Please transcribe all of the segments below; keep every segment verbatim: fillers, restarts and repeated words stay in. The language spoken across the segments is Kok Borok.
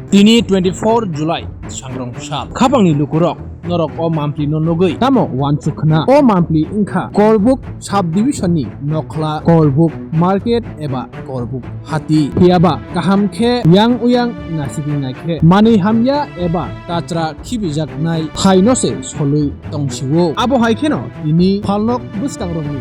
Tini twenty-four July, sangrong sal. Khapangni lukurok, norok o mampli no nugwi tamo wansuk khna? O mampli wngkha Korbuk sub division ni Nokhla Korbuk market eba Korbuk hati. Phiyaba kaham khe yang uyang nasigwi naikhe manwi hamya eba tachra khibijaknai thaino se solwi tongsio. Abo hai kheno tini phalnok bwskangrokni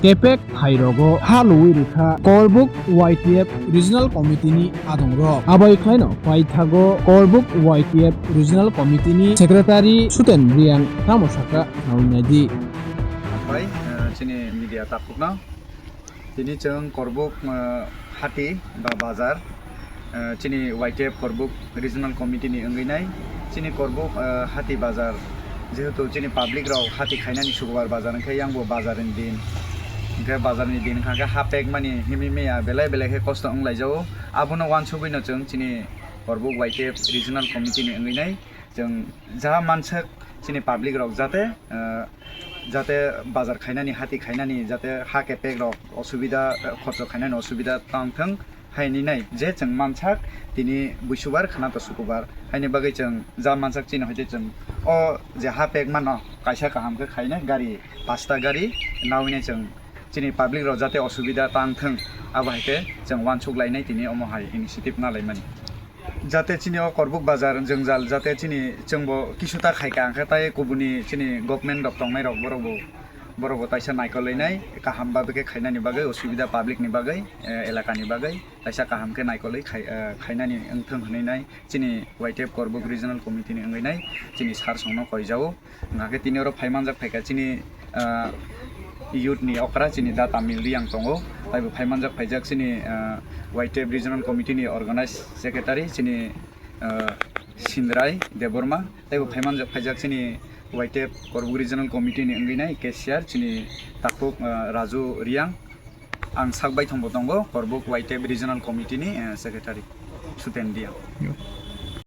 kepek hairogo ha luwi rwkha Korbuk Y T F Regional Committee ni adongrok. Abai khlaino paithago Korbuk Y T F Regional Committee ni Secretary Suten Riang tamo sakha nawi naidi. Bai, eh, chini media takhukno. Tini chwng Korbuk, eh, hati ba bazar, eh, chini Y T F Korbuk Regional Committee ni wngwi nai. Chini Korbuk, eh, hati bazar, jehetu chini public rok hati khainani sukubar bazar, hwnkhe yang bo bazar ni din. Hwnkhe bazar ni din hwnkhe ha pek mani himwi maya belai belai khe kosto wng laijao. Abono wansugwi no chwng chini Korbuk Y T F Regional Committee ni wngwi nai. Chwng ja mansak chini public rok jate, eh, jate bazar khainani, hati khainani, jate ha kepek rok osubida, eh, khorcho khainani osubida tang thung, haini nai je chwng mansak tini buisubar khwna to sukubar, haini bagwi chwng ja mansak chini hoite chwng o je ha pek mano kaisa kaham khe khainai gari, pasta gari nawi nai chwng chini public rok jate osubida tang thung, abo hai khe chwng wansuk lainai tini omo hai initiative na laimani. Jate chini o Korbuk bazar jwngjal, jate chini chwngbo kisu ta khaika, hwnkhe tai kubuni chini government rok tongnai rok borok bo, borok bo taisa naikolwi nai kaham bagwi khe khainani bagwi, osubida public ni bagwi, eh, elaka ni bagwi taisa kaham khe naikolwi khai, eh, khainani wngthung hwnwi nai chini Y T F Korbuk Regional Committee ni wngwi nai chini sir songno koijao. Hwnkhe tini oro phaimanjak phaikha chini, ah, youth ni okra chini da Tamil Riang tongo, taibo phaimanjak phaijak chini, ah, Y T F Regional Committee ni Organized Secretary chini, ah, Sindrai Debbarma, taibo phaimanjak phaijak chini Y T F Korbuk Regional Committee ni wngwi nai cashier chini takhuk, ah, Raju Riang. Ang sak baithangbo tongo, Korbuk Y T F Regional Committee ni, eh, Secretary, Suten Riang.